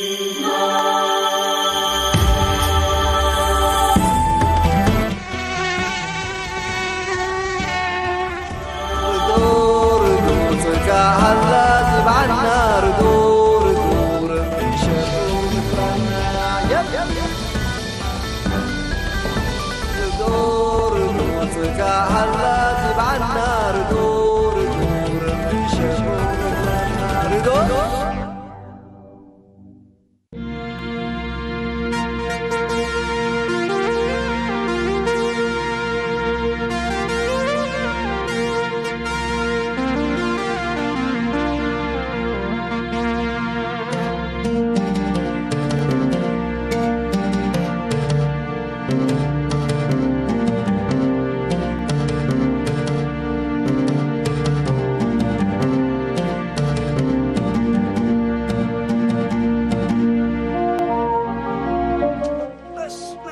بسم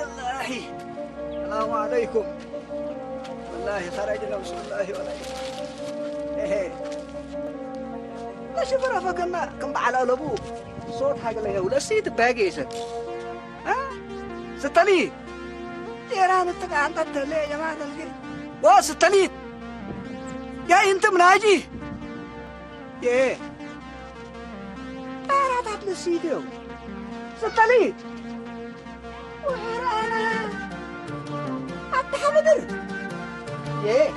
الله. السلام عليكم. والله خرجنا بسم الله ولا إيه. لا شفر أفكنا كم بعلى لبو. صوت حق له ولا سيد باقي يسد. ها؟ ستلي. يا ران التقى عن قتل يا جماعة الخير. وا ستلي. يا أنت مناجي. يا. أنا تطلع سيدو. ستلي. وحرانة. أنت حمدر. يه.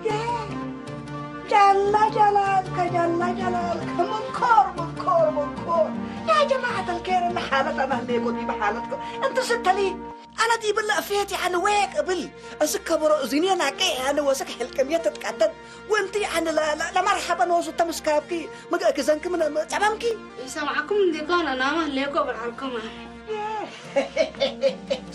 يه. جل جلالك، جل جلالك. منكر، منكر، منكر. يا جماعة الخير، إن حالتنا هنيك ودي بحالتكم. أنت ستلي. أنا دي بالله فيتي عن ويك قبل. أسك كبرو زيني أنا كي أنا وسك حلقم يتتقدم. وأنت عن لا، لا، لا مرحبا وزو تمسكابكي. مقا كزنك من تعبمكي. يسمعكم ديكون أنا ما ليكو بالعلكم.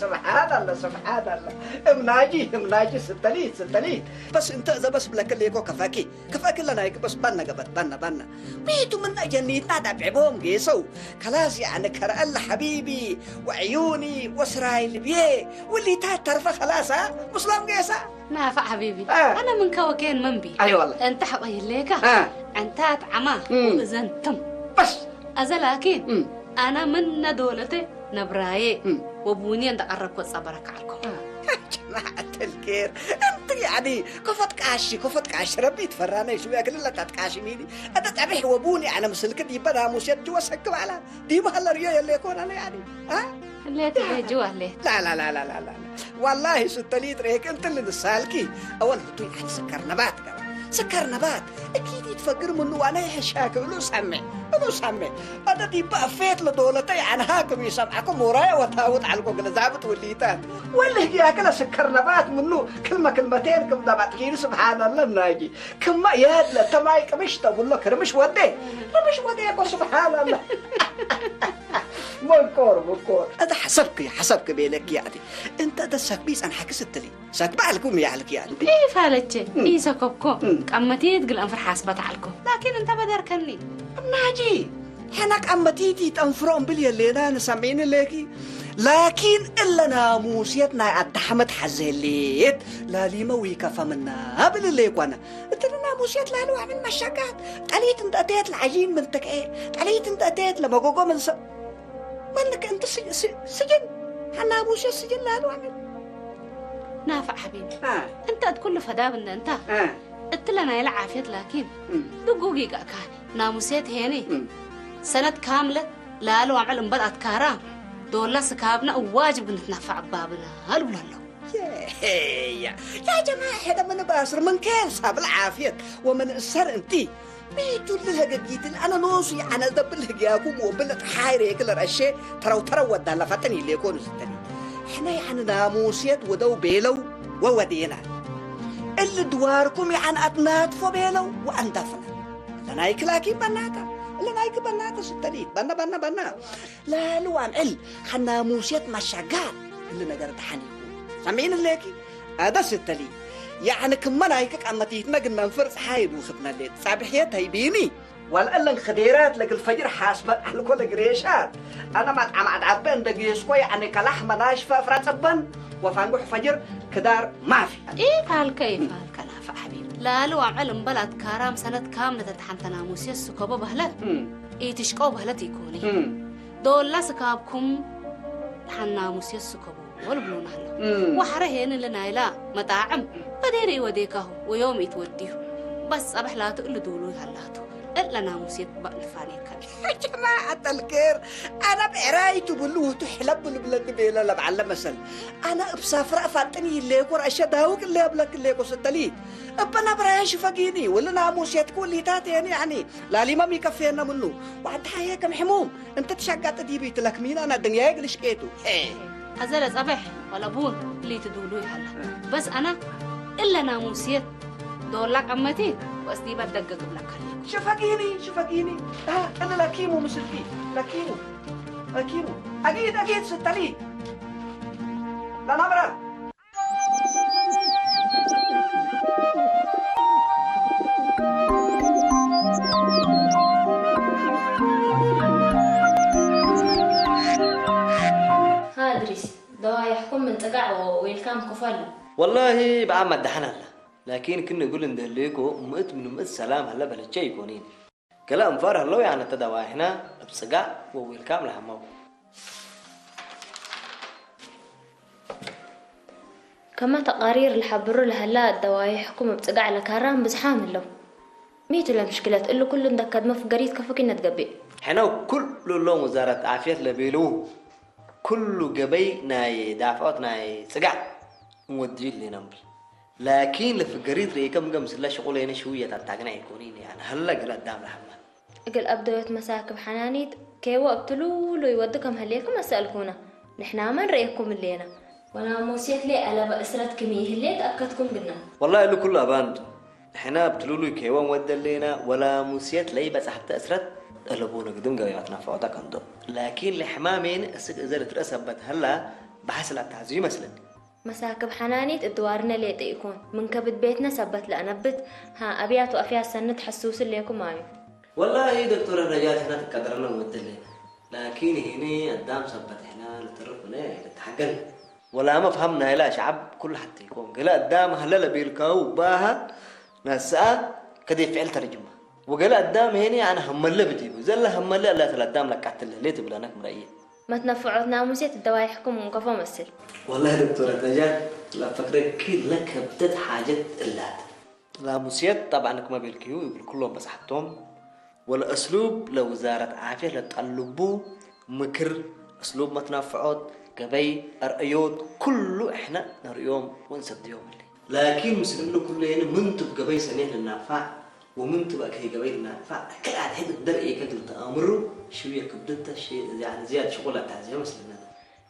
سبحان الله، سبحان الله. امناجي، امناجي ستليت، ستليت. بس أنت إذا بس بلك ليكو كفاكي. كفاكي لنا هيك بس بنا قبت، بنا، بنا. بيتو من جنيتنا دبعبهم قيسو. خلاص يعني كرأل حبيبي وعيوني وإسرائيل بيه. واللي تات طرفه خلاص، ها؟ مسلم قيسا. نافع حبيبي. آه. أنا من كوكين منبي. أي والله. أنت حقي ليك. آه. أنت عما مم. وإذن تم. بس. أزا لكن مم. أنا من دولتي نبراي مم. وبوني أنت قربك وصبرك عليكم. آه. يا جماعة الخير، أنت يعني كفت كاشي، كفت كاشي، ربي تفراني شو ياكل لا تتكاشي ميدي. أنت تعبه وبوني أنا مسلك دي بدا موسيت جوا سكب على دي بحال ريو يلي يكون أنا يعني. ها؟ اللي تبي جوا اللي. لا، لا، لا، لا، لا، لا. والله ست لتر هيك أنت اللي نسالكي. أول هتوي عن سكر نبات كمان. سكر نبات. أكيد يتفكر منه وأنا يحشاك ولو سمع. ولو سمع. هذا دي بقى فيت لدولتي عن هاكم يسمعكم ورايا وتاوت على القوق لزابط والليتان. واللي هي كلا سكر نبات منه كلمة كلمتين كم دبعت كيلو سبحان الله مناجي. كما ياد لتماي كمشت أقول لك رمش ودي. رمش ودي أقول سبحان الله. منكور، منكور. هذا حسبك، حسبك بيلك يعني. أنت ده سكبيس أنا حكست لي. سكب عليكم يا عليك يعني. إيه فالتشي، مم. إيه سكبكو. مم. قمتي تقول أنفر حاسبة عليكم. لكن أنت بدر كني. ناجي. حنك قمتي تي تنفرون بلي اللي أنا سامعين ليكي. لكن إلا ناموسيتنا الدحمة حزليت. لا لي ما ويكفى منا. هبل اللي يكوانا. أنت ناموسيت لا لو عمل مشاكات. ጠሊት እንተ ኣተየት ለዓጂን ምን ተክኤ፣ ጠሊት እንተ ኣተየት ለመጎጎ ምን ሰብ። መለከ እንተ ስ-፣ ስ-፣ ስጅን፣ ሓና ሙሴ ስጅን ላሉ ኣሜን። ናፍዕ ሓቢቢ፣ አ። እንተ እት ኩሉ ፈዳብ እንደ እንታ፣ አ። እትለ ናይለ ዓፍየት ላኪን፣ እም። ድጉግ ይጋእካኒ። ናሙሴት ሄኒ፣ እም። ሰነት ካምለት ላሉ ኣምዕል እምበር ኣትካራ፣ ዶላ ስካብና እዋጅብ ግንትናፋዕ ባብና፣ ልብሎ ኣለዉ። ያ፣ ያ ጀማዓ፣ ሕደ ምን ባስር ምን ኬን ሳብል ዓፍየት ወምን እሰር እንቲ። ቤቱ ልህገጊትን ኣነ ኖሱ የዓነ ዘብል ህግያኩም ወብል ሓይሬ ክል ረሼ ተረው ተረው ወዳላ ፈጥን ይሌኮኑ ስተኒ። ሕነ የዓነ ናሙስየት ወደው ቤለው ወወዴና። እል ድዋርኩም የዓነ ኣትናትፎ ቤለው ወኣንዳፍና። ለናይክ ላኪን በናታ፣ ለናይክ በናታ ስተኒ። በና፣ በና፣ በና። ላሉ ኣምዕል ሓናሙስየት ማሻጋር እሊ ነገር ተሓኒኩ። ሰሚዕኒ ኣለኪ? ኣደ ስተሊ። ያዕኒ ክመ ናይክ ቀመቲትነ ግነንፍር ፀሓይ ዱ ኽብነሌት። ጻብሕየት ተይቢኒ። ወልአለን ኽዴራት ለግል ፈጅር ሓስበት ኣልኮ ለግሬሻት። ኣነ ማጥዓም ዓድዓበ እንደ ጌስኮ ያዕኒ ከላሕ መናሽፈ እፍራ ጸበን ወፋንጉሕ ፈጅር ክዳር ማፊ። ኢፋልከ፣ ኢፋልከ ናፈ ሓቢብ። ላሊ ዋዕል እምበል ኣትካራም ሰነት ካም ነተትሓንተ ናሙስ የስኮቦ በህለት። እም። ኢትሽቆ በህለት ይኮኒ። እም። ዶላ ስካብኩም ሓን ናሙስ የስኮቦ ወልብሉና ኣሎ። እም። ዋሕረ ሄን ልናይላ መጣዕም በዴሪ ወዴካሁ ወዮም ኢትወዲሁ። በስ ጸብሕ ላቱ እሉ ድውሉ ይሃላቱ። እለ ናሙስ የትባእ ንፋን የከል። ጀማ ኣጠልክር፣ ኣነ ብዕራይ ትብሉ ውቱ ሕለብ ልብለኒ ቤለ ለብዓለ መሰል። ኣነ እብ ሳፍራ እፋጥን ይሌኮ ረእሸ ዳውቅ እለ እብለክ እሌኮ ስተሊት። እበ ናብራየ ሽፈጊኒ፣ ወለ ናሙስ የትኩ ሊታት የኒ ያኒ፣ ላሊመም ይከፌነ ምኑ። ዋዕድ ሓየ ከም ሕሙም፣ እንተ ትሸጋጥ ዲቢ ትለክሚና ና ድንያየ ግልሽቄቱ። ኤ። ኣዘለ ጸብሕ ወላ ቡን ሊት ድውሉ ይሃላ። በስ ኣነ እለ ናሙስ የት ዶላ ቀመቲ ወስዲባ ደገ ግብለካ። ሽፈጊኒ፣ ሽፈጊኒ። አ፣ ቅል ለኪሙ ምስልኪ፣ ለኪሙ፣ ለኪሙ። ኣጊድ፣ ኣጊድ ስተሊ። ለናብራ። ሃ፣ እድሪስ፣ ደዋይሕኩም ምን ጽጋዕ ወ-፣ ዌልካም ክፈሉ። ወላሂ ብዓም ኣዳሕና ኣላ። ላኪን ክንብል እንደህልይኮ ምእት ምን ምእት ሰላም ሀለ በለቼ ይኮኒን። ገለ ኣንፋር ሀለው ያነ ተደዋይሕና እብ ጽጋዕ ወዌልካም ለሀመው። ከመ ተቃሪር ለሐብሩ ለሀላ ደዋይሕኩም እብ ጽጋዕ ለካራም ብዝሓም ህለው። ሚቱ ለምሽክለት እሉ ኩሉ እንደ ከድመ ፍገሪት ከፉኪነት ገቢእ። ሕነው ኩሉ እሎም ውዛረት ዓፍየት ለቤልዉ ኩሉ ገበይ ናይ ዳፍዖት ናይ ጽጋዕ እንወድዩ እሌና እምብል። ላኪን ለፍገሪት ርኤከ ምገ ምስለ ሽቁለይነ ሽውየት ኣታግና ኣይኮኒን፣ ያነ ሀለ ገለ ኣዳም ለሐማ። እግል ኣብ ደወት መሳክብ ሐናኒት ኬወ እብ ትሉሉይ ወዲ ከም ሀሌኩም ኣሰአልኩና። ንሕና መን ርኤኩም እሌና። ወናሙስየት ለይ አለበ እስረት ክም ይህሌት ኣከትኩም ግና። ወላሂ እሉ ኩሉ ኣባንቱ። ንሕና እብ ትሉሉይ ኬወ እንወድ እሌና፣ ወላሙስየት ለይ በጻሕተ እስረት ጠለቡ ንግድም ገበያት ናፍዖታ ከንዶ። ላኪን ለሕማሜን እስክ እዘ ልትረአ ሰበት ሀላ በሐስ ላታዙ ይመስለኒ። መሳክብ ሐናኒት እድዋርነ ሌጠ ኢኮን፣ ምን ከብድ ቤትነ ሰበት ለአነብት፣ ሃ፣ አብያት ወአፍያት ሰንት ሐሱስ ሌኩም አዩ። ወላሂ ዶክቶረ ነጃት ሕና ትቀደረነ ወድሌ። ላኪን ሂኒ አዳም ሰበት ሕና ልትርፍ ብነ ልትሐገል። ወላመ ፍሀም ናይላ ሸዐብ ኩሉ ሐቴ ኢኮን። ገለ አዳም ሀለ ለቤልካሁ ባሃ ነስአ ከዴ ፍዕል ተርጅማ። ወገለ አዳም ሄኒ አነ ሀመለ ብዲቡ። ዘለ ሀመለ አላ ተለ አዳም ለቃትል ህሌ ትብለነክ ምረእየ። መትነፍዖት ናሙሴት ደዋይሕኩም እንከፎ መስል። ወላሂ ዶክቶረት ነጃት፣ ለፈቅረኪ ለከብደት ሓጀት እላት። ላሙስየት ጠብዓን ክመ ቤልክዩ ይብል ኩሎም በጽሓቶም። ወለእስሉብ ለውዛረት ዓፍየት ለጠልቡ ምክር፣ እስሉብ መትናፍዖት፣ ገበይ፣ ኣርእዮት፣ ኩሉ እሕነ ነርእዮም ወንሰድዮም እሊ። ላኪን ምስል እሉ ኩሉ የኒ ምን ቱ ብገበይ ሰሜት ልናፋዕ ወምን ቱ በእከይ ገበይ ልናፋዕ፣ ክል ኣድሕድ እደር ኤከ ክልተ ኣምሩ ሽውየ ክብድተ ሽ-፣ ያኒ ዝያድ ሽቁል ኣታዝዮ መስልነና።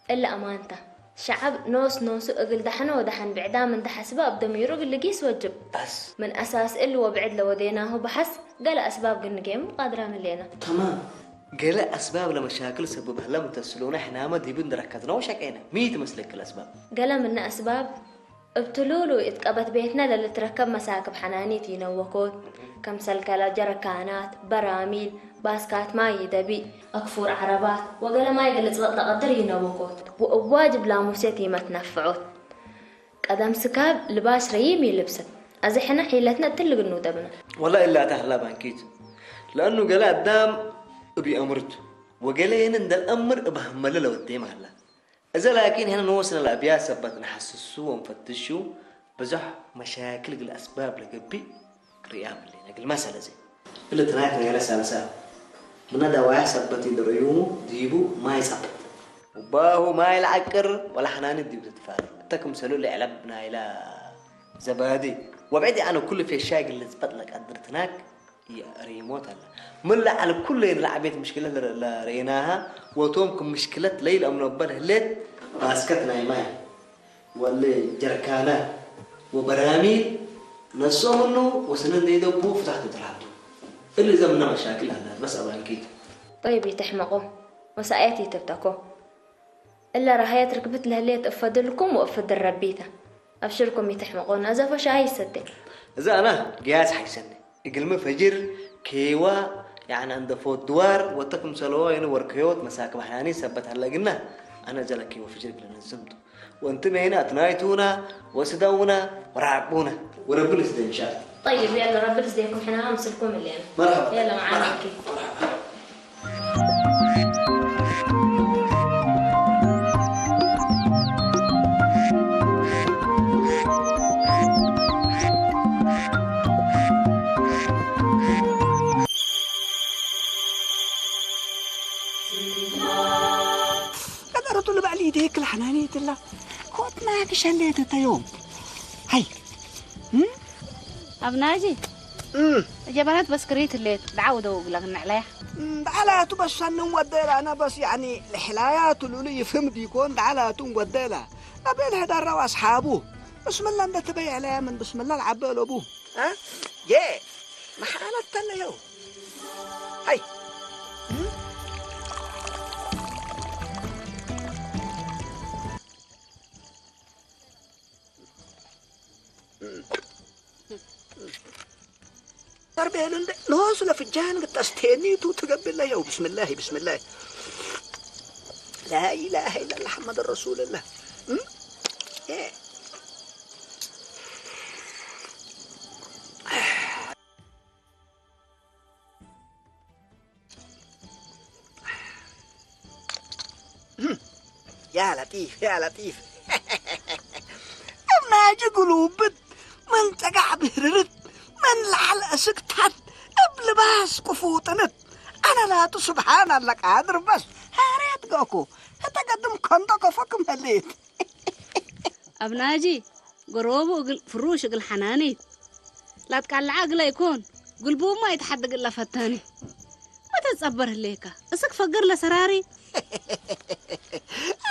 እለ ኣማንታ፣ ሸዓብ ኖስ ኖሱ እግል ዳሕነ ወዳሕን ብዕዳም እንተ ሐስበ እብ ደሚሩ እግል ልጊስ ወጅብ። በስ። ምን አሳስ እል ወብዕድ ለወዴናሁ በሐስ፣ ገለ አስባብ ግን ንጌሙ ቃድራ ምሌና። ተማም። ገለ አስባብ ለመሻክል ሰብብ ህለ ምተስሉነ ሕናመ ዲብ እንድረከዝነ ወሸቄነ። ሚ ትመስለክ ለአስባብ? ገለ ምነ አስባብ፣ እብ ትሉሉ እት ቀበት ቤትነ ለልትረከብ መሳክብ ሐናኒት ይነወኮት፣ ከምሰል ከለ ጀረካናት፣ በራሚል፣ ባስካት ማይ ይደቢእ፣ አክፉር ዐረባት ወገለ ማይ እግል ልጽበጥ ለቀድር ይነወኮት፣ ወእብ ዋጅብ ላሙሴት ይመትነፍዖት። ቀደም ስካብ ልባስ ረዪም ይልብሰት። አዜ ሕነ ሒለትነ እትሊ ግኑ ደብነ። ወላሂ እላተ ህላ ባንኪት። ለአኑ ገለ አዳም እብ ይአምርቱ፣ ወገለ የን እንደ ልአምር እብ ሀመለ ለወዴ መህላ። እዘ ላኪን ሕነ ንወስነ ለአብያት ሰበት ነሐስሱ ወንፈትሹ፣ ብዙሕ መሻክል እግል አስባብ ለገብእ ርእያም እሌነ። እግል መሰለ እዜ። እሊ ትናይት ነይረ ሳልሳ። ምነ ደዋያሕ ሰበት ኢልርእዩሙ ዲቡ ማይ ጸብጥ። ወባሁ ማይ ለዐቅር ወለሐናኒ ዲቡ ትትፋር። እተ ክምሰሉ ለዕለብ ናይላ ዘባዲ። ወብዕድ አነ ኩሉ ፌሻይ እግል ልጽበጥ ለቀድር ትናክ ይአሪሞት አለ። ምን ለዐለ ኩሉ ለዐቤት ምሽክለት ለረኤናሃ ወቶም ክም ምሽክለት ለይለአምኖበል ህሌት ባስከት ናይ ማይ። ወለ ጀርካናት ወበራሚል ነሶም እኑ ወስነ እንደይደቡ ፍታሕቱ ትርሃብቱ። እሊ ዘምነ መሻክል አላት በስ አባንኪቱ። ጠይብ ይትሕመቆ ወሳአየት ይትብተኮ። እለ ረሃየት ርክብት ለህሌት እፈድልኩም ወእፈድል ረቢተ። አብሽርኩም ይትሕመቆ ነዘፈ ሻሂ ይሰቴ። እዛ አና ግያስ ሓይሰኒ። እግልሚ ፈጅር ኬዋ፣ ያዕኒ እንደ ፎት ድዋር ወተ ክምሰልዎ የኒ ወርከዮት መሳክብ ሐናኒ ሰበት ሀለ ግና፣ أنا جلكي وفجرك لنزمته. وأنتم هنا أتنايتونا وسدونا ورعبونا. وربنا يسدي إن شاء الله. طيب، يلا، ربي يسديكم، حنا أمسككم اللي أنا. مرحبا. يلا، معاك. مرحبا. مرحبا. ቀጠረቱ ልባዕሊ ይደይክ ለሓናኒ ትላ። ኮትና ክሸሌት ተዮም። ሃይ። እም? ኣብ ናጂ? እም። ጀበናት በስክሪት ሌት ደዓው ደው ግላ ክንዕላያ። እም፣ ደዓላቱ በሳንን ወደላ፣ ኣነ በስ ያኒ ልሕላያቱ ሉሉ ይፍም ዲኮን ደዓላቱን ወደላ። ኣቤል ሕዳራው ኣስሓቡ። እስምላ እንደ ትበይ ዕላያ ምን ብስምላ ልዓበ ለቡ። እ? የ፣ መሓለት ተለየው። ሃይ። እም? ተርቤል እንደ ንሆስ ለፍጃን ግጠስቴኒቱ ትገብለየው። ብስምላሂ፣ ብስምላሂ። ላኢላሃ ኢለላህ መሐመድ ረሱልላህ። እም? የ። ያ ለጢፍ፣ ያ ለጢፍ። እምናጂ ጉሉብት፣ ምን ጸጋዕ ብህርርት፣ ምን ለዓል እስክታት፣ እብ ልባስ ክፉጥንት። ኣነ ላቱ ስብሓን ኣለቃድር በስ፣ ሃርየት ገኩ፣ እተገድም ከንዶ ከፈክም ህሌት። ኣብ ናጂ፣ ገሮቡ እግል ፍሩሽ እግል ሓናኒ። ላትቃልዓ እግለ ይኮን፣ ጉልቡማ ይትሓድግ እለ ፈታኒ። መተጸበር ህሌካ፣ እስክ ፈግር ለሰራሪ።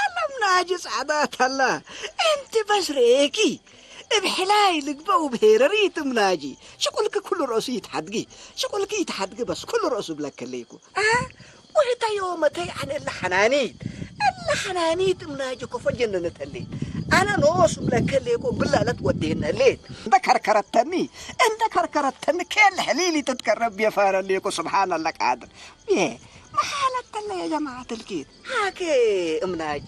ኣለም ናጂ ጻዕዳ ተላ፣ እንቲ በስ ርኤኪ። እብ ሕላይ ልግበ ወብሄረሪት እም ናጂ። ሽቁልኪ ኩሉ ርእሱ ይትሓድጊ። ሽቁልኪ ይትሓድጊ በስ ኩሉ ርእሱ ብለከለይኩ። አ? ወህታ ዮመተይ ኣነ እለ ሓናኒት፣ እለ ሓናኒት እምናጂ ኮፎ ጀነነት ህሌት። ኣነ ኖስ እብለከ ሌኮ ብላለት ወዴነ ህሌት። እንደ ከርከረተኒ፣ እንደ ከርከረተኒ ኬል ሕሊሊ ትትከረብ የፋረ ሌኮ ስብሓን ኣለ ቃድር። የ፣ መሓለት ተለ ያ ጀማዓት ልኪት። ሃኬ እምናጂ፣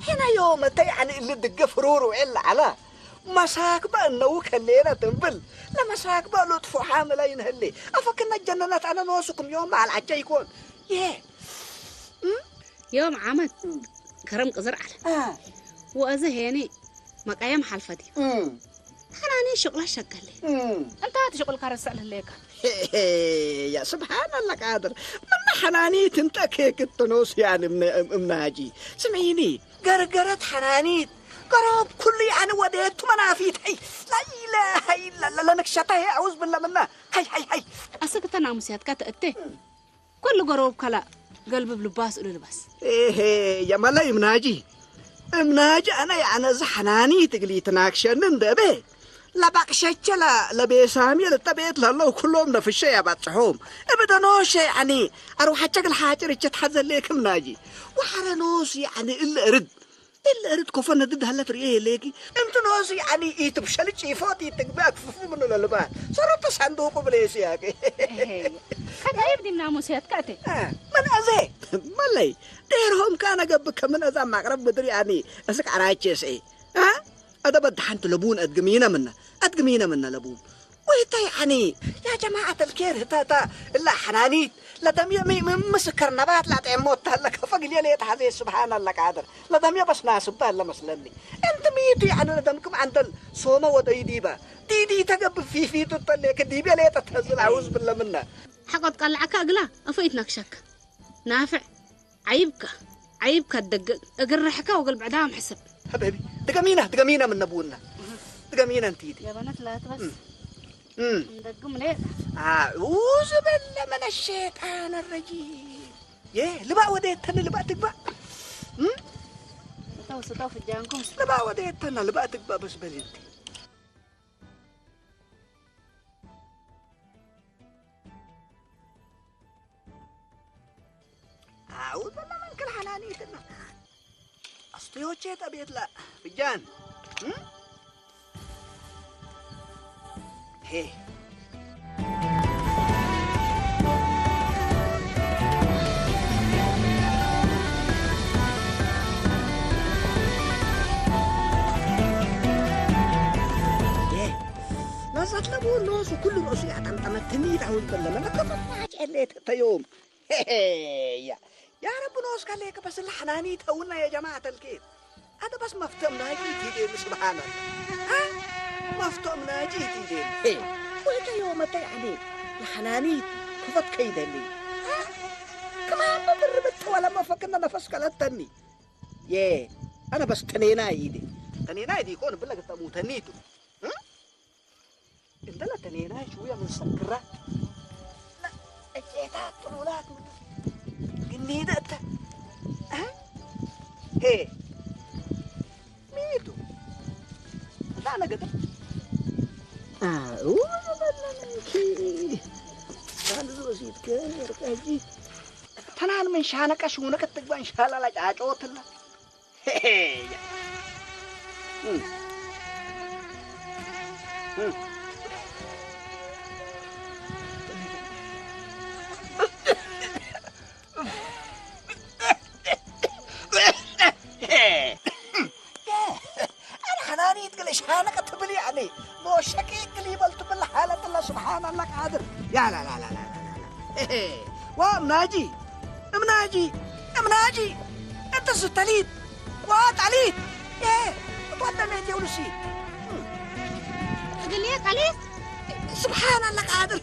ሕነ ዮመተይ ኣነ እለ ድገ ፍሩሩ ኤለ ዓላ። መሳክበ እነው ከሌነ ትንብል፣ ለመሳክበ ሉጥፉ ሓምለ ይንህሌ። ኣፈክነ ጀነነት ኣነ ኖስኩም ዮም መዓል ዓጀ ይኮን። የ፣ እም? ዮም ዓመት ከረም ቅዝር ዓለ። አ። ወእዘ ሄኒ መቃየም ሓልፈት እዩ። እም። ሓናኒ ሽቁላ ሸቀሌ። እም። እንታ ትሽቁል ካረሰዕ ልህሌካ። ሄ፣ ሄ፣ ያ ስብሓን ኣላ ቃድር። ምና ሓናኒ ትንጠ ኬክ ትኖስ ያን እምነ-፣ እም-፣ እምናጂ። ስምዒኒ፣ ገርገረት ሓናኒት። ገሮብ ኩሉ ያን ወዴቱ መናፊት። ሀይ፣ ላኢላሃ ኢላላ፣ ለንክሸታ ሄ፣ ኣውዝ ብላ ምና። ሀይ፣ ሀይ፣ ሀይ። ኣሰክተ ናሙስያትካ ተእቴ። እም። ኩሉ ገሮብ ከላ ገልብብ ልባስ እሉ ልባስ። ኤሄ፣ የመለ እምናጂ። እምናጂ ኣነ የኣነ እዚ ሓናኒ ትግሊ ትናክሸኒ እንደበ። ለባቅሸቸ ለ-፣ ለቤሳሚ ለጠቤት ለለው ኩሎም ነፍሸ ያባጽሖም። እብደ ኖሸ ያኒ ኣርዋሐቸ ግል ሓጭር እቸ ትሓዘሌክ እምናጂ። ወሐረ ኖስ ያኒ እለ እርድ። እለ እርድ ኮፈ ነድድ ሀለት ርኤ የሌኪ። እምት ኖስ ያኒ ኢትብሸል ጪፎት ኢትግበ ኣክፍፉ ምኑ ለልባል። ሰረተ ሳንዱቁ ብሌስ ያቂ። ኤሄ፣ ከዳይብ ዲምና ሙስያት ከእቴ። አ፣ ምን ኣዜ? መለይ፣ ዴርሆም ካነ ገብከ ምን ኣዛ ማቅረብ ምድሪ ያኒ፣ እስክ ዓራቼ ስኤ። አ? ኣደ በድሓንቲ ለቡን ኣድግሚነ ምነ፣ ኣድግሚነ ምነ ለቡን። ወይታ ያኒ፣ ያ ጀማዓት ኣልኬር ህታታ፣ እላ ሓናኒት፣ ለደምየ ሚ-፣ ሚ-፣ ምስከር ነባት ላጤሞት ታለ ከፈግልየ ሌት ሓዜ ስብሓን ኣላ ቃድር። ለደምየ በስ ናስባ ኣለ መስለኒ። እንት ሚቱ ያኒ ለደምክም ዓንደል ሶመ ወደይ ዲባ። ዲዲ ተገብር ፊፊቱ ተሌከ ዲቤ ሌጠ ተዝል ኣውዝ ብለ ምነ። ሓቆት ቃልዓካ እግላ፣ ኣፎይት ናክሸክ። ናፍዕ። ዓይብካ፣ ዓይብካ ደገ-፣ እግር ርሕካ ወገል ብዕዳም ሕሰብ። ሀበቢ፣ ድገሚና፣ ድገሚና ምን ነብውና። ድገሚና እንቲዲ። የበነት ላትበስ። እም። እም። እንደግም ሌ። ኣዑዙ በለ መነ ሸይጣን ረጂም። የ፣ ልባእ ወደ የተነ ልባእ ትግባእ። እም? ስጠው፣ ስጠው ፍጃንኩም። ልባእ ወደ የተነ ልባእ ትግባእ በስ በል እንቲ። ኣው በላ መንክር ሓናኒትና። ኣስቶዮቼ ጠቤትላ ፍጃን። እም? ሄ። ለቡ ኖሱ ኩሉ ርእሱ ያጠምጠመትኒ ታውን ተለመ ለከፈት ማጭ ሌት ተዮም። ሄሄያ። يا رب نوس قال لك بس الحنانيت هونا يا جماعة الكيف. هذا بس مفتم ناجي تيدي، سبحان الله. ها؟ مفتم ناجي تيدي. هي. وانت يوم انت يعني الحنانيت كفت كيدني. ها؟ كمان ما بربت ولا ما فكرنا نفس كلتني. يه. أنا بس تنينا يدي. تنينا يدي يكون بلا قد أموتنيتو. ها؟ እንደለ ተኔና ሽውያ ምን ሰክራ እቄታ ጥሩላት ግኒደ እተ እ ሄ ሚቱ እዛ ነገደ ኣኡ በለንኪ ሳንዱ ዚት ከርቀጂ ተናን ምን ሻነቀ ሽውነቀ ትግባ እንሻላላ ጫጮትላ أنا حنانيت قال إيش هانك تبلي يعني مو شكيت لي بل تبل حالة الله سبحان الله قادر يا لا لا لا لا لا لا لا وام ناجي ام ناجي ام ناجي انت ستليت وات عليت ايه اتوضى ميت يا ولسي تقول لي قليل سبحان الله قادر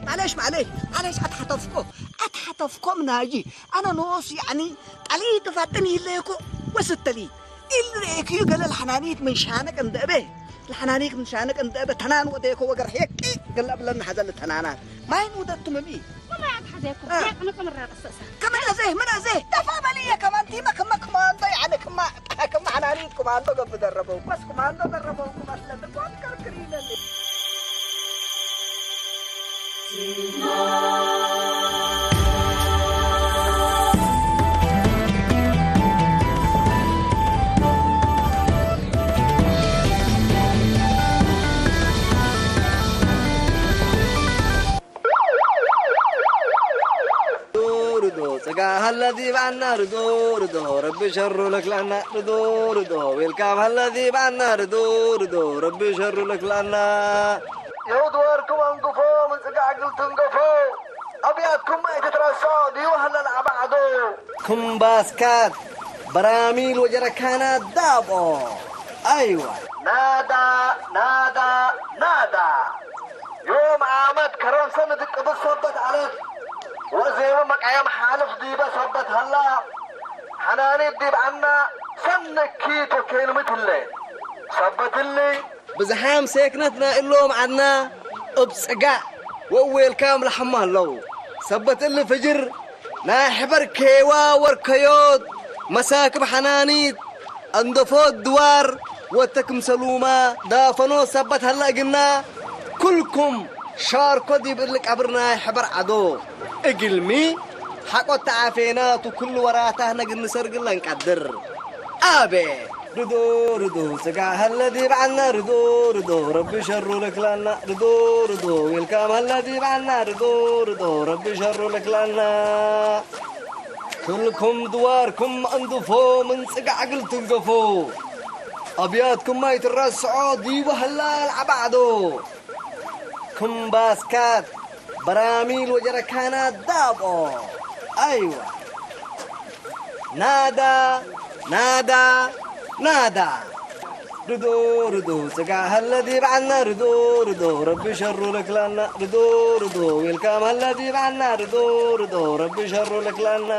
معليش معليش معليش اتحتفكو اتحتفكو ام ناجي انا نوص يعني ጠሊ ትፋጥን ይለየኮ ወስተሊ ኢሉ ርእክዩ ገለ ለሐናኒት ምን ሻነቅ እንደእበ ለሐናኒክ ምን ሻነቅ እንደእበ ተናን ወደኮ ወገር ሄቂ ገለ ብለን ሐዘል ተናናት ማይን ውደቱ መሚ ከመን ኣዘህ ምን ኣዘህ ተፋበልየ ከማን ቲመ ክመ ክማንዶ ያነ ክማ ክማ ሐናኒት ክማንዶ ገብ ደረበው በስ ክማንዶ ደረበው ክማ ስለልኳን ከርክር ይለል ርዶ ጸጋ ሃለ ዲባና ርዶ ርዶ ረቢ ሸሩ ለክላና ርዶ ርዶ ዌልካም ሃለ ዲባና ርዶ ርዶ ረቢ ሸሩ ለክላና የውድ ወርኩም ኣንግፎ ምጽጋዕ ግልትንገፎ ኣብያትኩም ኣይትትረሶ ድዩ ሃለ ለኣባዕዶ ኩምባስካት በራሚል ወጀረካናት ዳቦ ኣይዋ ናዳ ናዳ ናዳ ዮም ዓመት ከረምሰ ንድቅብት ሰበት ዓለት ወእዜቡ መቃየም ሓልፍ ዲበ ሰበት ሀላ ሓናኒት ዲብ ዓና ሰነኪ ቶኬልምት ህለ ሰበትሊ ብዝሓም ሴክነትና እሎም ዓድና እብ ጽጋዕ ወእዌልካም ለሐማ ህለው ሰበት እሊ ፍጅር ናይ ሕበር ኬዋ ወርከዮት መሳክብ ሓናኒት ኣንደፎት ድዋር ወተ ክምሰሉማ ዳፈኖ ሰበት ሀለ እግና ኩልኩም ሻርኮ ዲብ እሊ ቀብር ናይ ሕበር ዓዶ እግልሚ ሓቆት ተዓፌና ቱ ኩሉ ወራታህ ነግንሰርግለን ቀድር ኣቤ ርዶ ርዶ ስጋ ሀለ ዲብ ዓና ርዶ ርዶ ረቢ ሸሩ ለክላና ርዶ ርዶ ዌልካም ሀለ ዲብ ዓና ርዶ ርዶ ረቢ ሸሩ ለክላና ክልኩም ድዋርኩም ኣንድፎ ምን ጽጋዕ እግል ትንገፎ ኣብያትኩም ኣይትረስዖ ዲቡ ሀላ ለዓባዕዶ ክምባስካት በራሚል ወጀረካናት ዳቦ ኣይዋ ናዳ ናዳ ናዳ ርዶ ርዶ ስጋ ሀለ ዲብ ዓና ርዶ ርዶ ረቢ ሸሩ ለክላና ርዶ ርዶ ዌልካም ሀለ ዲብ ዓና ርዶ ርዶ ረቢ ሸሩ ለክላና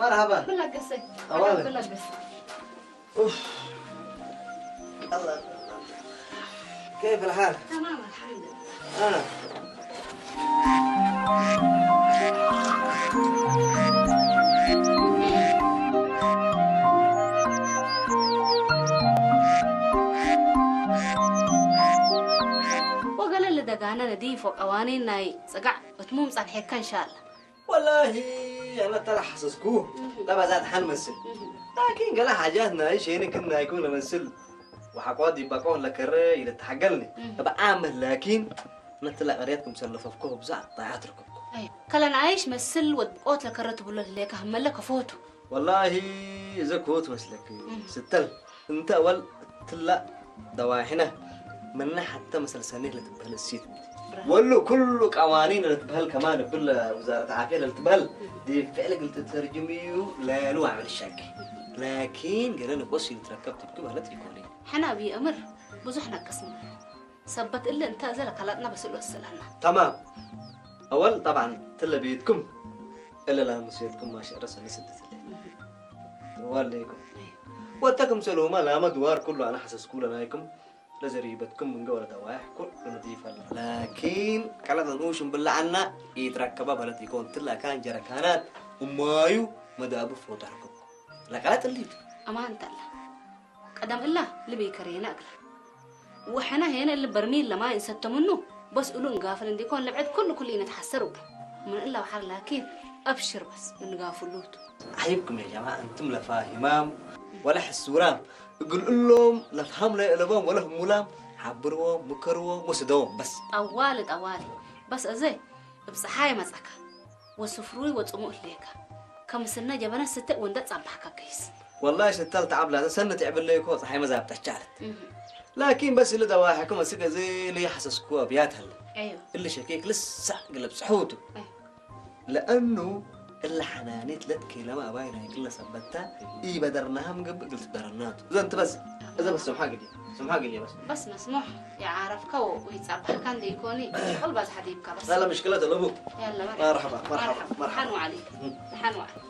مرحبا. بلقسي. أولا. بلقسي. أوف. الله. كيف الحال؟ تمام، الحمد لله. آه. ወገለ ለደጋነ ነዲፎ ቀዋኒን ናይ ጽጋዕ እትሙም ጸንሐካ እንሻላ። ወላሂ፣ ኣነ ተላሓሰስኩ፣ እህ። ለባዛት ሓን መስል። እህ። ላኪን ገለ ሓጃት ናይ ሸይንክን ናይኩም ለመስል። ወሓቆት ይባቆ ለከረ ይለተሓገልኒ። እህ። እብ ዓመት ላኪን፣ ነትላ ቀርያት ክም ሰለፈፍኮ ብዛዕ ጣያት ርከብኮ። ኣይ፣ ከለን ዓይሽ መስል ወድቆት ለከረ ትብሎ ለካ ህመለ ከፎቱ። ወላሂ፣ እዘ ክወት መስለክ። እህ። ስተል፣ እንተ ኣወል ትላ ደዋሒነ፣ ምና ሓተ መሰል ሰኔት ለትበህል እሲት። ብራ። ወሉ ኩሉ ቀዋኒን ለትበህል ከማን እብል ውዛረት ዓፍያ ለትበህል፣ ዲ ፍዕል ግልጥ ተርጅም እዩ ለሉ ዓመል ሻቂ። ላኪን ገለ ንቆስ ይትረከብ ትብቱ ማለት ይኮኒ። ሕና ብየእምር ብዙሕ ነቀስና። ሰበት እለ እንተ እዘ ለካላጥና በስሎ እስላና። ተማም። ኣወል ጠብዓን ትለ ቤትኩም እለ ላምስየትኩም ማሸረ ሰኒ ስደት እለ። ዋለይኩም። ወተ ክምሰልሁማ ላመ ድዋር ኩሉ ኣነ ሓሰስኩ ለናይኩም ለዘሪበትኩም ምንገ ወለ ደዋይሕ ኩሉ ነዲፍ ኣለ። ላኪን ቀለጠ ንኡሽን ብላዓና ኢትረከባ በለት ኢኮን ትላ ካን ጀረካናት እማዩ መዳቡ ፎታርኩም። ለቀለጥ እሊቱ። ኣማን ተላ። ቀደም እላ ልብይ ከሬና እግላ። ወሐና ሄነ እሊ በርሚል ለማይ እንሰተምኑ በስ እሉ እንጋፍል እንዲኮን ለብዕድ ኩሉ ኩሉ ይነትሓሰር እኮ። ምን እላ በሓር ላኪን ኣብሽር በስ እንጋፍሉቱ። عيبكم يا جماعة، أنتم لفاهمام ولا حسورام. እግል እሎም ለፍሃም ለየእለቦም ወለ ህሙላም ሓብርዎም፣ ምከርዎም፣ ወስደዎም በስ። ጠዋሊ፣ ጠዋሊ። በስ እዘ እብ ጸሓይ መጸካ ወስፍሩይ ወጽሙእ ህሌካ። ከምስነ ጀበነ ስተ ወንደ ጸባሕካ ከይስ። ወላሂ ስተል ተዓብ ላተ ሰነ ትዕብለይ እኮ ጸሓይ መዛብጠቻ ኣለት። እህ። ላኪን በስ እሊ ደዋሕኩም እስከ እዚ እሊ ሓሰስኩ ኣብያት ኣለ። ኣዮ። እሊ ሸኬክ ልሳዕ ግለብ ጽሑቱ። ኣዮ። ለአኑ እለ ሓናኒት ለትኬለማ ኣባይ ናይ ክለ ሰበታ ኢበደርናሃም ገብእ ግልጽ ደረናቱ። እዘን ትበስ፣ እዘ በስ ስምሓ ግዲ፣ ስምሓ ግዲ በስ። በስ መስሙሕ፣ የዓረፍካ ወይጻባሕካ እንደ ይኮኒ፣ ቁል ባዝ ሓዲብካ በስ። لا، لا، مشكلة تلبو. يلا، مرحبا. مرحبا، مرحبا، مرحبا. مرحبا. حنو عليك. حنو عليك.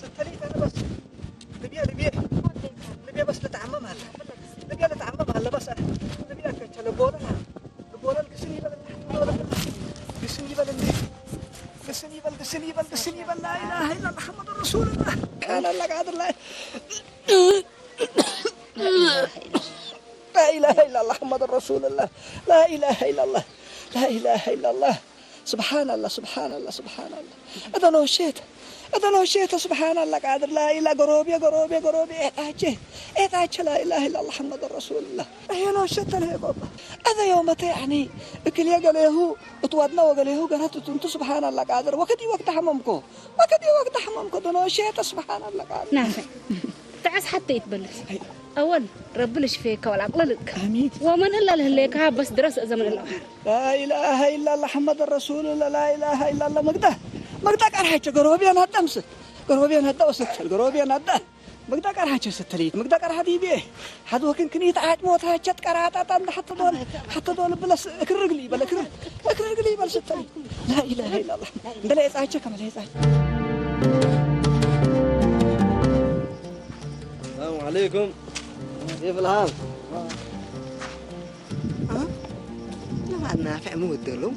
ستليت أنا بس. ليبيا، ليبيا. ليبيا بس لتعممها. ليبيا لتعممها، لا بس. ليبيا كتشا لبولا. لبولا قسم يبل. قسم يبل. قسم يبل، قسم يبل، قسم يبل. لا إله إلا الله محمد رسول الله. كان لك عبد الله. لا إله إلا الله. لا إله إلا الله محمد رسول الله. لا إله إلا الله. لا إله إلا الله. ስብሓናላ፣ ስብሓናላ፣ ስብሓናላ። እተ ነወሸተ፣ እተ ነወሸተ፣ ስብሓናላ፣ ቃድር፣ ላኢላ፣ ገሮብየ፣ ገሮብየ፣ ገሮብየ፣ ኤጣቸ፣ ኤጣቸ፣ ላኢላሃ ኢላላ፣ ሓመድ ረሱሉላ። እየ ነወሸተ ለሄ ጎባ። እተ የውመተ፣ ያኒ፣ እክልየ ገሌሁ፣ እትዋድና ወገሌሁ፣ ገረት እትንቱ፣ ስብሓናላ፣ ቃድር፣ ወክዲ ወቅት ሓመምኮ፣ ወክዲ ወቅት ሓመምኮ፣ እተ ነወሸተ፣ ስብሓናላ፣ ቃድር። ናፈ። تعس حتى يتبلش. أول رب لش فيك ولا أقللك. آمين. ومن إلا لهليك ها بس درس زمن الأوهر. لا إله إلا الله محمد رسول الله، لا إله إلا الله. مقدة، مقدة قرحة، قروبي أنا الدمس، قروبي أنا الدوس، قروبي أنا الد-، مقدة قرحة ستليت، مقدة قرحة دي بيه. حد وكن كنيت عاد موت هاي شت قرعة تان حتى دول، حتى دول بلا س-، كرقلي، بلا كرق-، كرقلي بلا ستليت. لا إله إلا الله. بلا يسعى كما لا يسعى. السلام عليكم. كيف الحال؟ ها؟ نبع النافع مو الدلو.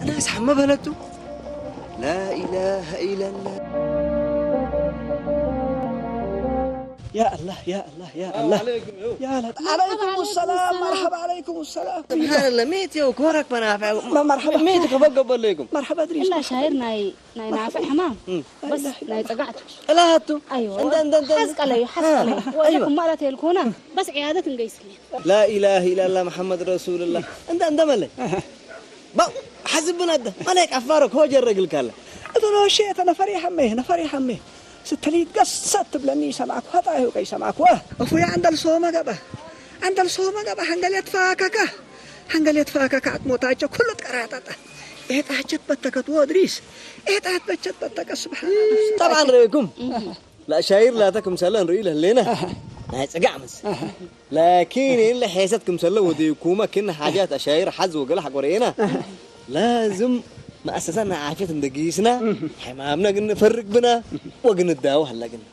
أنا أسحب ما بلدتو. لا إله إلا الله. يا الله، يا الله، يا الله. عليكم، يو. يا الله. مرحبا، عليكم السلام، السلام. مرحبا، عليكم السلام. سبحان الله، ميت يو كورك منافع. ما مرحبا. ميت كفوق قبل ليكم. مرحبا إدريس، إلا مرحبا. شاير ناي ناي نافع حمام. مم. بس لا إله ناي إلا الله. تقعت. لا هاتو. أيوة. أنت، أنت، أنت. حزق علي، حزق ها. علي. أيوة. وإنكم مرة يلكونا. بس عيادة نقيس لي. لا إله إلا الله محمد رسول الله. أنت، أنت ملي. با، حزبنا ده. ملك أفارك هو جرى قال كلا. أنت لو شيء، أنا فريحة مه، أنا فريحة مه. ستليت قصة تبلني سمعك، هتا هو كي سمعك. واه. أفو يا عند الصومة قبا. عند الصومة قبا، حنقل يتفاكك. حنقل يتفاكك، عتموتاجة كل تقراتتا. إيه تحجت بتكت وادريس. إيه تحت بتكت بتكت، سبحان الله. طبعًا رأيكم. لا شاير لا تكم سلا نري له لنا. هاي تقع مس. لكن إلا حيست كم سلا وديكوما كن حاجات أشاير حز وقال حق ورينا. لازم مؤسسنا عافية ندقيسنا. حمامنا قلنا نفرق بنا. وقلنا الداوة هلا قلنا.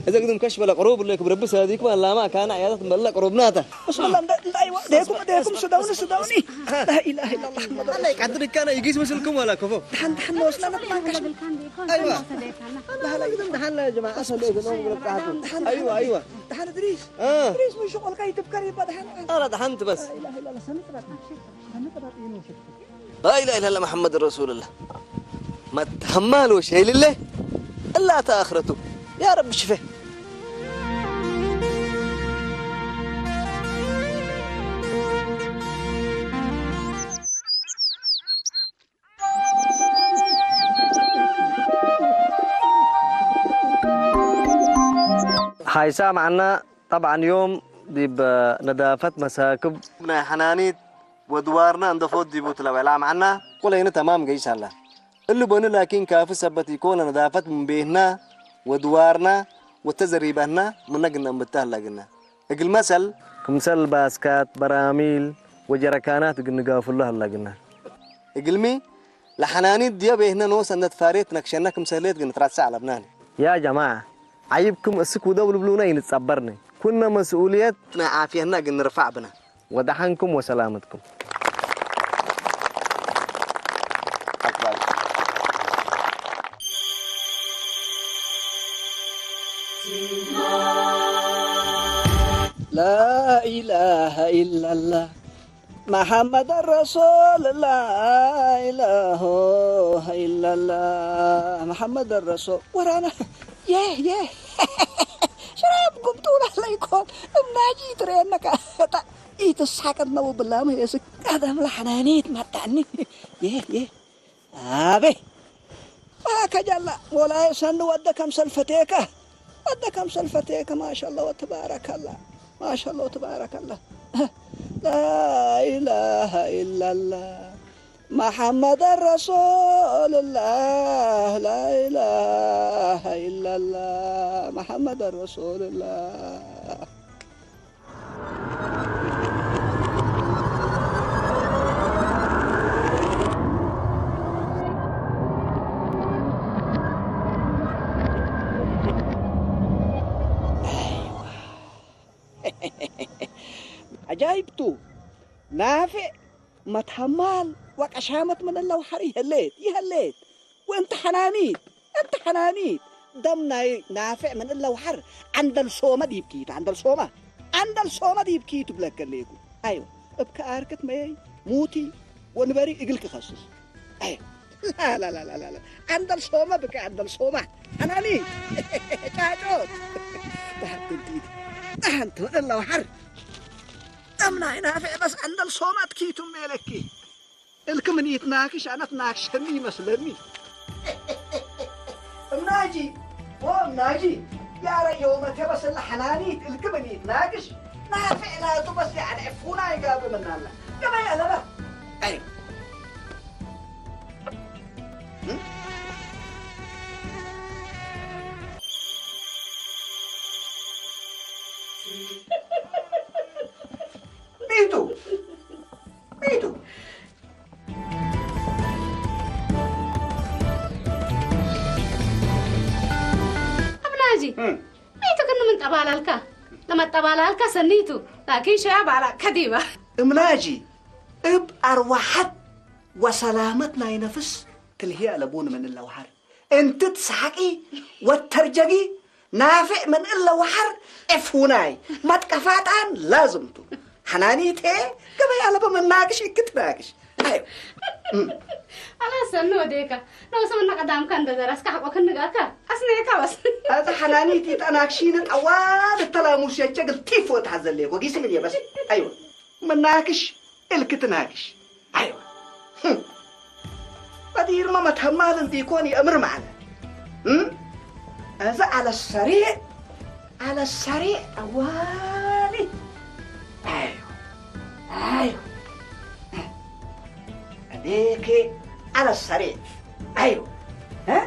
إذا قدم كشف القروب اللي كبر بس هذيك ما لا ما كان عيادات ملا قروبناتا. بسم الله، لا، لا، أيوة، ديكم، ديكم، سدوني، سدوني. لا إله إلا الله محمد رسول الله. الله يقدرك كان يجيس مثلكم ولا كفو. دحن، دحن وصلنا نتناقش. أيوة. لا، لا، يقدم دحن لا يا جماعة، أصل ليه كده هو بتاعته. دحن، أيوة، دحن، أيوة. دحن إدريس. آه. إدريس من شغل كي تبكر يبقى دحن. لا، لا، دحنت بس. لا إله إلا الله، سنتبع. سنتبع إنه شكله. لا إله إلا الله محمد رسول الله. ما تحمل وش هي لله؟ إلا تآخرته. يا رب شفه. هاي سامعنا طبعًا يوم دي بنظافة مساكب. من حنانيت ودوارنا عند فوت دي بوت لو إعلام عنا. كل هنا تمام قيس الله. اللي بنو لكن كافي سبت يكون نظافة من بيهنا ودوارنا وتزريبنا من نقلنا مبتهل لقلنا. እግል መሰል፣ ክምሰል ባስካት፣ በራሚል ወጀረካናት እግል ንጋፍሉ ሀላግና። እግልሚ፣ ለሐናኒት ድዮ ቤህነ ኖሰ እነ ትፋሬት ነክሸነ ክምሰሌት እግል ንትራሰዕ አለብናኒ። ያ ጀማዐ፣ ዐይብክም እስክ ውደው ልብሉነ ኢንትጸበርኒ። ኩነ መስኡልየት ናይ ዓፍየትና እግል ንርፋዕ ብነ። ወደሐንኩም ወሰላመትኩም። لا إله إلا الله محمد رسول الله، لا إله إلا الله محمد رسول ورانا. يه، يه. شراب قمت ولا لا يكون. مناجي ترينك. إيتسحقت نو بلا ما يسك. هذا ملحنانيت ما تعني. يه، يه. أبي. ما كجلا. ولا يسند ودك أمثل فتيكة. ودك أمثل فتيكة. ما شاء الله وتبارك الله. ما شاء الله وتبارك الله. لا إله إلا الله محمد رسول الله. لا إله إلا الله محمد رسول الله. عجائب تو نافع. መትሀማል ወቀሻመት ምን እለ ወሐር ይሀሌት፣ ይሀሌት። ወእንተ ሐናኒት፣ እንተ ሐናኒት። ደም ናይ ናፍዕ ምን እለ ወሐር ዐንደል ሶመ ዲብ ኪት፣ ዐንደል ሶመ፣ ዐንደል ሶመ ዲብ ኪት እብለከ ሌኩ። አይወ፣ እብ ከአርክት መየይ፣ ሙቲ ወንበሪ እግል ክከስስ። ኣይ፣ ላላላላላ። ኣንደል ሶማ ብከ ኣንደል ሶማ። ኣናኒ። ጫጮት። ኣንቱ ኣለዋ ሓር። እምናይ ናፍዕ በስ ኣንደል ሶማ ትኪቱም የለኪ። እልክ ምን ይትናክሽ ኣነት ናክሸኒ ይመስለኒ። እምናጂ፣ ኦ እምናጂ፣ ያረ የውመቴ በስለ ሓናኒት እልክ ምን ይትናክሽ ናፍዕ ናቱ በስ ያዕድ ዕፉና ይጋብ ምናላ። ገበያ ለባ። ኣይ። ቢቱ፣ ቢቱ። ኣብናጂ፣ እም። ቢቱ ግን ምን ጠባላልካ? ለመጠባላልካ ሰኒቱ፣ ላኪን ሸያ ባላ ከዲባ። እምናጂ፣ እብ ኣርዋሓት ወሰላመት ናይ ነፍስ ትልሂ ኣለቡን ምን እለ ወሓር። እንትት ሰሓቂ ወተርጀጊ ናፍዕ ምን እለ ወሓር ዕፉናይ መጥቀፋጣን ላዝምቱ። ሓናኒቴ ገበያ ለበ መናግሽ ይክትናግሽ። ኣይ። እም። ኣላ ሰኒ ወዴካ። ነው ሰምና ቀዳምካ እንደዘራስካ ሓቆ ክንጋካ። ኣስኔካ በስ። ኣታ ሓናኒት ይጠናግሺ ንጠዋል ተላሙሽ የጨግል ቲፎ ተሓዘለ። ወጊስ ምን የበስ። ኣይዋ። መናግሽ እልክትናግሽ። ኣይዋ። ህም። በዲርማ መተማል እንዲኮን የእምር ማዕለ። እም? እዚ ኣለ ሰሪዕ፣ ኣለ ሰሪዕ ጠዋሊ። ኣይዋ። ኣይዋ። እዴኬ ኣለ ሰሪዕ። ኣይዋ። እ?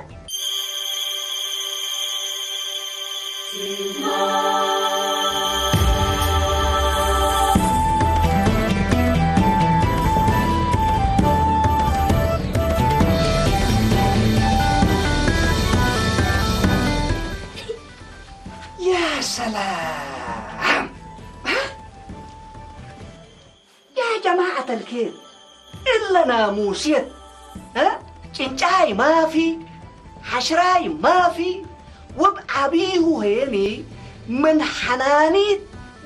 يا سلام! يا جماعة الخير، إلا ناموسيت، ها؟ ጭንጫይ ማፊ፣ ሓሽራይ ማፊ፣ ወብ ዓቢሁ ሄኒ ምን ሓናኒት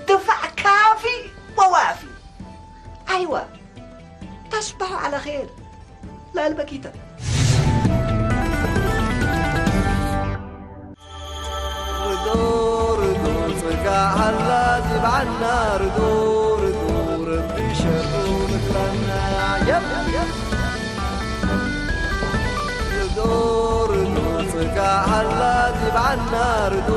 ድፋዕ ካፊ ወዋፊ። ኣይዋ፣ ተስባሑ ዓለ ኼር ላልበኪተ። ርዶ ርዶ ጽጋዕ ኣላ ዚብዓና ርዶ ርዶ ረቢ ሸሩ ንክረና የብ የብ ርዶ ርዶ ጽጋዕ ኣላ ዚብዓና ርዶ